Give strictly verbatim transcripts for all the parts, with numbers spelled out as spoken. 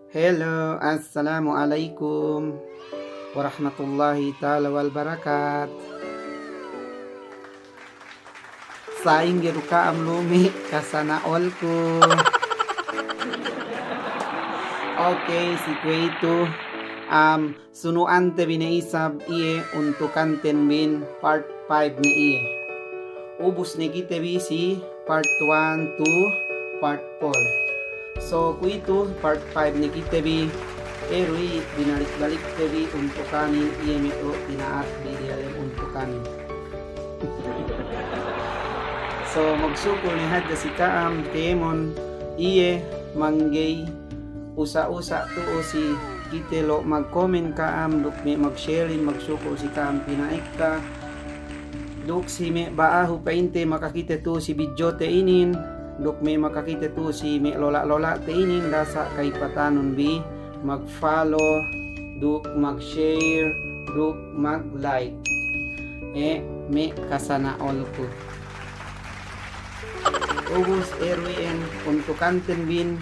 Hello, assalamu alaikum warahmatullahi ta'ala wabarakatuh. Sa'ingge du ka'am lumi' kasana'olku. Okey, si kuwe'itu, am, sunu'ante bi ne isab iye untukanten bin part five ne iye. Ubus ne kite bi si part one, two, part four. So, kuwe'itu part five ne kite bi, iye du i binalik-balikte bi untukanin iye me' lo' tina'at bi diyalem untukanin. So, magsukul ne hadja si ka'am kēmon iye manggey usa'-usa' tu'u si kite lo' magkomen ka'am duk me' magsharing, magsukul si ka'am pina'ekka. Duk si me' ba'ahu pa'inte makakite tu'u si bidjote inin, duk me' makakite tu'u si me' lola'-lola'te inin, dasa' ka'ipatanun bi mag-follow, duk mag-share, duk mag-like. E, me' kasana'olku. Ubus, iye du iyan untukanten bin,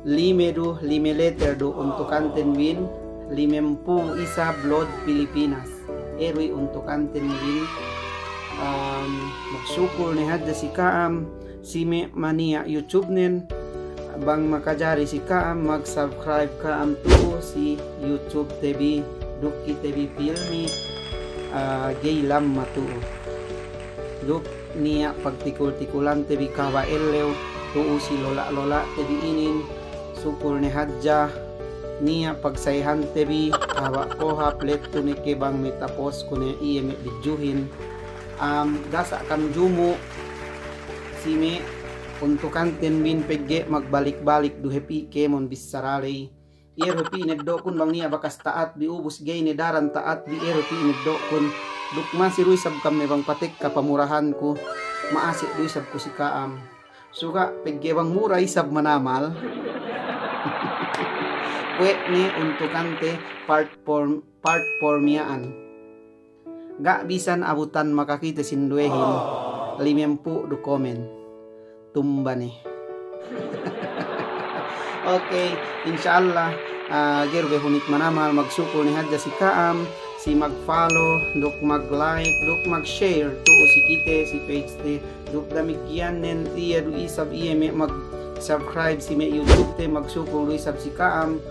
lime du, lime letter du untukanten bin, limempū' isab load Pilipinas. Iye du i untukanten bin, am, magsukul ne hadja si ka'am, si me' maniya' YouTube-nen, bang makajari si ka'am, mag-subscribe ka'am tu'u si YouTube-te bi, duk kite bi pilmi, ah, gey lamma tu'u. Duk niya' pagtikul-tikulante bi kahaba' ellew, tu'u si lola'-lola'te bi inin, sukul ne hadja, niya' pagsayhante bi, kahaba' kohap, lettu ne ke bang me' tapos ku ne iye me' bidjuhin. Am, dasa' kam jumu', si me' untukanten bin pegge' magbalik-balik du hep i kēmon bissara ley. Iye du hep i ineddo'kun bang niya' bakas ta'at bi ubus gey ne daran ta'at bi, iye du hep i ineddo'kun. Duk masi du isab kam ne bang patekka pamurahanku, ma'ase' du isab ku si ka'am. Suga' pegge' bang mura isab manamal. Kuwe' ne untukante part four, part four miya'an. Ga' bisan abutan makakite sinduwehin, limempū' du komen. Tumba ne. Okey, insya Allah, ah, ga'i du be hunit manamal, magsukul ne hadja si ka'am, si mag-follow, duk mag-like, duk mag-share tu'u si kite, si page-te. Duk damikkiyan nen, iye du isab iye me' mag-subscribe si me' YouTube-te, magsukul du isab si ka'am.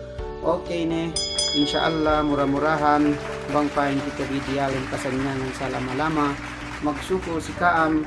Okey ne, insya Allah, mura-murahan bang pa'in kite bi diyalem kasanyangan salama-lama. Magsukul si ka'am,